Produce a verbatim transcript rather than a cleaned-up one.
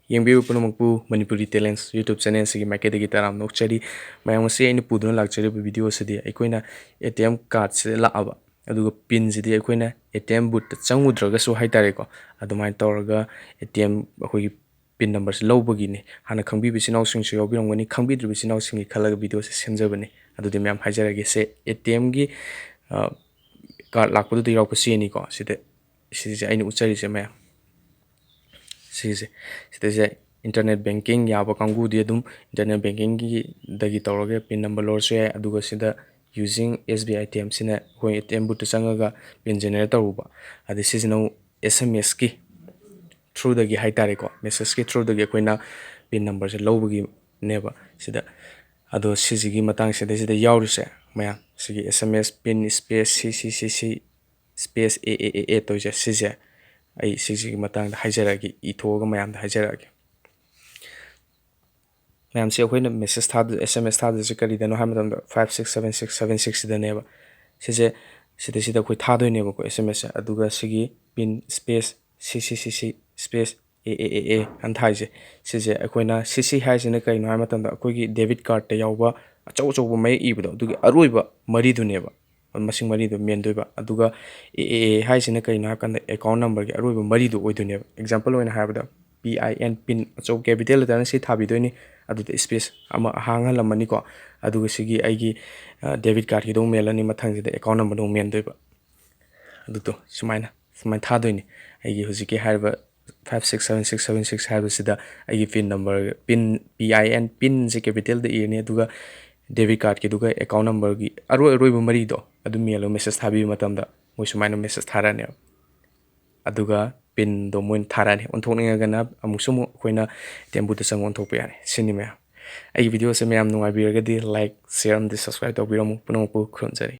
ꯌꯦꯡꯕꯤꯔꯤꯕ ꯄꯨꯝꯅꯃꯛꯄꯨ Manipuri talents YouTube ꯆꯦꯅꯦꯜꯁꯤꯒꯤ ꯃꯥꯏꯀꯩꯗꯒꯤ ꯇꯔꯥꯝꯅ ꯑꯣꯛꯆꯔꯤ꯫ ꯃꯌꯥꯝ, ꯉꯁꯤ ꯑꯩꯅ ꯄꯨꯗꯨꯅ ꯂꯥꯛꯆꯔꯤꯕ ꯚꯤꯗꯤꯑꯣ ꯑꯁꯤꯗꯤ ꯑꯩꯈꯣꯏꯅ ꯑꯦ ꯇꯤ ꯑꯦꯝ ꯀꯥꯔꯗꯁꯤꯗ ꯂꯥꯛꯑꯕ, ꯑꯗꯨꯒ ꯄꯤꯟꯁꯤꯗꯤ ꯑꯩꯈꯣꯏꯅ ꯑꯦ ꯇꯤ ꯑꯦꯝ ꯕꯨꯠꯇ ꯆꯪꯉꯨꯗ꯭ꯔꯒꯁꯨ ꯍꯥꯏꯇꯥꯔꯦꯀꯣ, ꯑꯗꯨꯃꯥꯏꯅ ꯇꯧꯔꯒ ꯑꯦ ꯇꯤ ꯑꯦꯝ ꯑꯩꯈꯣꯏꯒꯤ ꯄꯤꯟ ꯅꯝꯕꯔꯁꯤ ꯂꯧꯕꯒꯤꯅꯤ꯫ ꯍꯥꯟꯅ ꯈꯪꯕꯤꯕ ꯏꯆꯤꯟ ꯏꯅꯥꯎꯁꯤꯡꯁꯨ ꯌꯥꯎꯕꯤꯔꯝꯒꯅꯤ, ꯈꯪꯕꯤꯗ꯭ꯔꯤꯕ ꯏꯆꯤꯟ ꯏꯅꯥꯎꯁꯤꯡꯒꯤ ꯈꯜꯂꯒ ꯚꯤꯗꯤꯑꯣꯁꯦ ꯁꯦꯝꯖꯕꯅꯤ꯫ ꯑꯗꯨꯗꯤ ꯃꯌꯥꯝ ꯍꯥꯏꯖꯔꯒꯦ, ꯁꯦ ꯑꯦ ꯇꯤ ꯑꯦꯝꯒꯤ ꯀꯥꯔꯗ ꯂꯥꯛꯄꯗꯨꯗ ꯌꯥꯎꯔꯛꯄ ꯆꯦꯅꯤꯀꯣ꯫ ꯁꯤꯗ, ꯁꯤꯁꯦ ꯑꯩꯅ ꯎꯠꯆꯔꯤꯁꯦ ꯃꯌꯥꯝ꯫ ꯁꯤꯁꯦ, ꯁꯤꯗꯩꯁꯦ ꯏꯟꯇꯔꯅꯦꯠ ꯕꯦꯡꯀꯤꯡ ꯌꯥꯕ ꯀꯥꯡꯕꯨꯗꯤ ꯑꯗꯨꯝ ꯏꯟꯇꯔꯅꯦꯠ ꯕꯦꯡꯀꯤꯡꯒꯤꯗꯒꯤ ꯇꯧꯔꯒ ꯄꯤꯟ ꯅꯝꯕꯔ ꯂꯧꯔꯁꯨ ꯌꯥꯏ꯫ ꯑꯗꯨꯒ ꯁꯤꯗ using S B I A T M ꯁꯤꯅ ꯑꯩꯈꯣꯏ ꯑꯦ ꯇꯤ ꯑꯦꯝ ꯕꯨꯠꯇ ꯆꯪꯉꯒ ꯄꯤꯟ ꯖꯦꯅꯦꯔꯦꯠ ꯇꯧꯔꯨꯕ꯫ ꯑꯗꯩ ꯁꯤꯁꯤꯅ ꯑꯃꯨꯛ S M S ꯀꯤ through ꯗꯒꯤ ꯍꯥꯏꯇꯥꯔꯦꯀꯣ, ꯃꯦꯁꯦꯖꯀꯤ through ꯗꯒꯤ ꯑꯩꯈꯣꯏꯅ ꯄꯤꯟ ꯅꯝꯕꯔꯁꯦ ꯂꯧꯕꯒꯤꯅꯦꯕ ꯁꯤꯗ꯫ ꯑꯗꯣ ꯁꯤꯁꯤꯒꯤ ꯃꯇꯥꯡꯁꯤꯗꯩꯁꯤꯗ ꯌꯥꯎꯔꯤꯁꯦ ꯃꯌꯥꯝ, ꯁꯤꯒꯤ S M S pin space C C C C space A A A A ꯇꯧꯔꯤꯁꯦ, ꯁꯤꯁꯦ ꯑꯩ ꯁꯤꯁꯤꯒꯤ ꯃꯇꯥꯡꯗ ꯍꯥꯏꯖꯔꯛꯑꯒꯦ, ꯏꯊꯣꯛꯑꯒ ꯃꯌꯥꯝꯗ ꯍꯥꯏꯖꯔꯛꯑꯒꯦ꯫ ꯃꯌꯥꯝꯁꯦ ꯑꯩꯈꯣꯏꯅ ꯃꯦꯁꯦꯖ ꯊꯥꯗꯣꯏ, S M S ꯊꯥꯗꯣꯏꯁꯦ ꯀꯔꯤꯗꯅꯣ ꯍꯥꯏꯕ ꯃꯇꯝꯗ five six seven six seven six ꯁꯤꯗꯅꯦꯕ꯫ ꯁꯤꯁꯦ, ꯁꯤꯗꯩꯁꯤꯗ ꯑꯩꯈꯣꯏ ꯊꯥꯗꯣꯏꯅꯦꯕꯀꯣ S M S ꯁꯦ꯫ ꯑꯗꯨꯒ ꯁꯤꯒꯤ pin space C C C C space A A A A ꯑꯅ ꯊꯥꯏꯁꯦ, ꯁꯤꯁꯦ ꯑꯩꯈꯣꯏꯅ C C ꯍꯥꯏꯁꯤꯅ ꯀꯔꯤꯅꯣ ꯍꯥꯏꯕ ꯃꯇꯝꯗ ꯑꯩꯈꯣꯏꯒꯤ ꯗꯦꯕꯤꯠ ꯀꯥꯔꯠꯇ ꯌꯥꯎꯕ ꯑꯆꯧ ꯑꯆꯧꯕ ꯃꯌꯦꯛ ꯏꯕꯗꯣ, ꯑꯗꯨꯒꯤ ꯑꯔꯣꯏꯕ ꯃꯔꯤꯗꯨꯅꯦꯕ, ꯃꯁꯤꯡ ꯃꯔꯤꯗꯣ ꯃꯦꯟꯗꯣꯏꯕ꯫ ꯑꯗꯨꯒ A A A ꯍꯥꯏꯁꯤꯅ ꯀꯔꯤꯅꯣ ꯍꯥꯏꯕ ꯀꯥꯟꯗ ꯑꯦꯀꯥꯎꯟ ꯅꯝꯕꯔꯒꯤ ꯑꯔꯣꯏꯕ ꯃꯔꯤꯗꯣ ꯑꯣꯏꯗꯣꯏꯅꯦꯕ꯫ ꯑꯦꯛꯖꯥꯝꯄꯜ ꯑꯣꯏꯅ ꯍꯥꯏꯔꯕꯗ P I N pin ꯑꯆꯧꯕ capital letterꯅ ꯁꯤ ꯊꯥꯕꯤꯗꯣꯏꯅꯤ꯫ ꯑꯗꯨꯗ space ꯑꯃ ꯑꯍꯥꯡ ꯍꯜꯂꯝꯃꯅꯤꯀꯣ꯫ ꯑꯗꯨꯒ ꯁꯤꯒꯤ ꯑꯩꯒꯤ ꯗꯦꯕꯤꯠ ꯀꯥꯔꯠꯀꯤꯗꯣ ꯑꯃꯨꯛ ꯃꯦꯜꯂꯅꯤ, ꯃꯊꯪꯁꯤꯗ ꯑꯦꯀꯥꯎꯟ ꯅꯝꯕꯔꯗꯣ ꯑꯃꯨꯛ ꯃꯦꯟꯗꯣꯏꯕ꯫ ꯑꯗꯨꯗꯣ ꯁꯨꯃꯥꯏꯅ, ꯁꯨꯃꯥꯏꯅ ꯊꯥꯗꯣꯏꯅꯤ꯫ ꯑꯩꯒꯤ ꯍꯧꯖꯤꯛꯀꯤ ꯍꯥꯏꯔꯤꯕ five six seven six seven six ꯍꯥꯏꯕꯁꯤꯗ ꯑꯩꯒꯤ pin number, pin, P I N ꯄꯤꯟꯁꯦ capitalꯗ ꯏꯔꯅꯤ, ꯑꯗꯨꯒ ꯗꯦꯕꯤꯠ ꯀꯥꯔꯠꯀꯤꯗꯨꯒ ꯑꯦꯀꯥꯎꯟ ꯅꯝꯕꯔꯒꯤ ꯑꯔꯣꯏ ꯑꯔꯣꯏꯕ ꯃꯔꯤꯗꯣ ꯑꯗꯨ ꯃꯦꯜꯂꯒ ꯃꯦꯁꯦꯖ ꯊꯥꯕꯤꯕ ꯃꯇꯝꯗ ꯃꯣꯏ ꯁꯨꯃꯥꯏꯅ ꯃꯦꯁꯦꯖ ꯊꯥꯔꯛꯑꯅꯦꯕ꯫ ꯑꯗꯨꯒ ꯄꯤꯟꯗꯣ ꯃꯣꯏꯅ ꯊꯥꯔꯛꯑꯅꯤ꯫ ꯑꯣꯟꯊꯣꯛꯅꯤꯡꯉꯒꯅ ꯑꯃꯨꯛꯁꯨ ꯑꯃꯨꯛ ꯑꯩꯈꯣꯏꯅ ꯑꯦ ꯇꯤ ꯑꯦꯝ ꯕꯨꯠꯇ ꯆꯪꯉ ꯑꯣꯟꯊꯣꯛꯄ ꯌꯥꯔꯦ꯫ ꯁꯤꯅꯤ ꯃꯌꯥꯝ꯫ ꯑꯩꯒꯤ ꯚꯤꯗꯤꯑꯣꯁꯦ ꯃꯌꯥꯝ ꯅꯨꯡꯉꯥꯏꯕꯤꯔꯒꯗꯤ like, share ꯑꯃꯗꯤ subscribe ꯇꯧꯕꯤꯔꯝꯃꯨ꯫ ꯄꯨꯝꯅꯃꯛꯄꯨ ꯈꯨꯔꯨꯝꯖꯔꯤ꯫